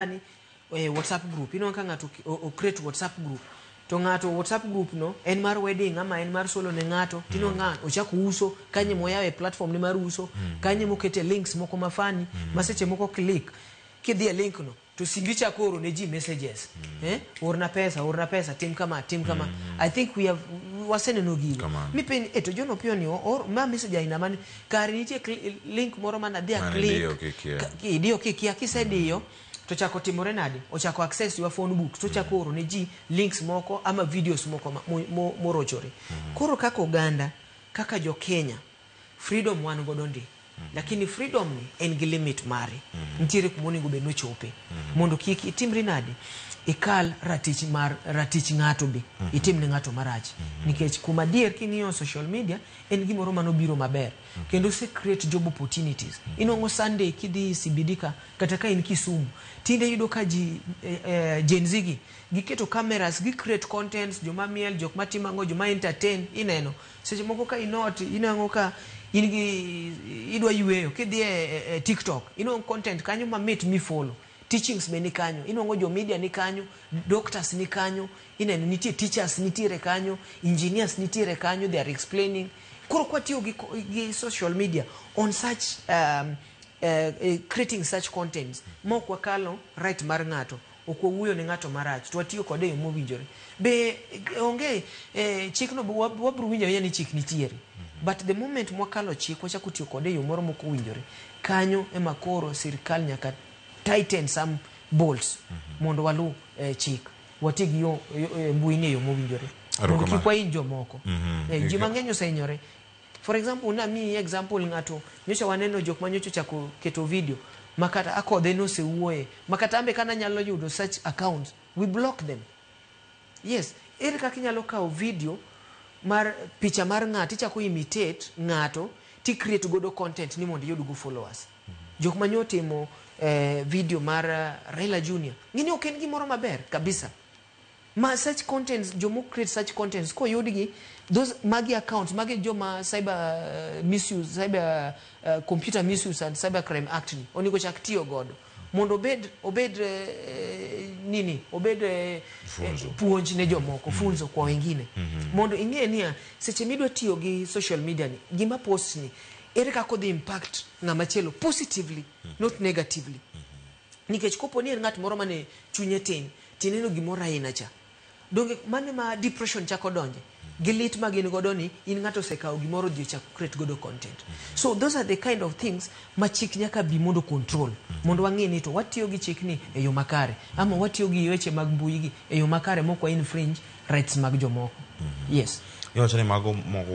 Sani e WhatsApp group ineno ka ng'ato o create WhatsApp group to ng'ato WhatsApp group no en mar wedding ama en mar solo ne ng'ato tineno ng'a ochako uso kanye moyawe platform ne mar uso kanye mokete links moko mafani ma seche moko click kidhi e link no to simbi chako oro ne ji messages eh orna pesa, orna pesa, tim kama, tim kama. I think we have waseneno gigo. Kamano. Mipenj e to John Opiyo ni or ma message aina mane kare nitie link moro mana dhi a Mane click idiyo kikia. Idiyo kikia kisediyo to chako timore nade ochako access your phone book to chako oro ne ji links moko ama videos moko morochore. Koro kaka oganda, kaka jo Kenya, freedom wan godo ndi, lakini freedom ni en gi limit mare. Nitiere kuma onego bed nochope mondo kik itimri nade ikal ratich mar ratich ng'ato be itim ne ng'ato marach, nikech kuom adier king'iyo social media en gimoro manobiro maber kendo ose create job opportunities. Inwang'o Sunday kidhi CBD ka kata ka in Kisumu tinde iyudo ka ji Gen Z gi giketo cameras, gi create contents, joma miel, jok matimo ang'o, joma entertain. Ineno seche moko ka inot inwang'o ka in gi idwa yweyo kidhi e TikTok inwang'o content kanyo mamit mi follow, teachings be ni kanyo, inwang'o jo media ni kanyo, doctors ni kanyo, ineno nitie teachers nitiere kanyo, engineers nitiere kanyo, they are explaining. Koro kwatiyo gi social media on such creating such contents ma ok wakalo right mar ng'ato, ok wawuoyo ne ng'ato marach, to watiyo kode e yo mowinjore be onge chikno be wabro winjo ahinya ni chik nitiere, but the moment mwakalo chik wachako tiyo kode e yo moro mok owinjore, kanyo ema koro sirikal nyaka tighten some bolts mondo walu chik wati gi yo mbui ni e yo mowinjore mondo kik wahiny jomoko. Ji mang'eny osehinyore. For example, namiyi example ng'ato nyocha waneno jok ma nyocha ochako keto video makata akodhe nosewuoye makata ambe kana nyalo yudo such accounts, we block them. Yes, ere kaka inyalo kawo video mar picha mar ng'ato ichako imitate ng'ato ti create godo content ni mondo iyud go followers? Jok ma nyotimo video mar Raila Junior ng'ini ok en gimoro maber kabisa ma such contents jomo create such contents koyudgi those magi accounts magi joma cyber misuse, cyber Computer Misuse and Cyber Crime Act ni onego chak tiyo godo mondo obed nini obed Funzo. Puonj ne jomoko, funzo kwa wengine, mondo ing'e niya seche midwa tiyo gi social media ni gima post ni ere kaka odhi impact ng'ama chielo positively, not negatively, nikech kopo ni en ng'at moro mane chunye tin tineno gimoro aina cha donge mano ma depression chako donje gi lit ma gin godo ni in ng'ato osekawo gimoro odhi ochako create godo content. So those are the kind of things ma chik nyaka bi mondo control mondo wang'e ni to watiyo gi chik ni e yo makare ama watiyo gi weche mag mbui gi e yo makare mok wa infringe rights mag jomoko. Yes. Iwacho ni mago moko.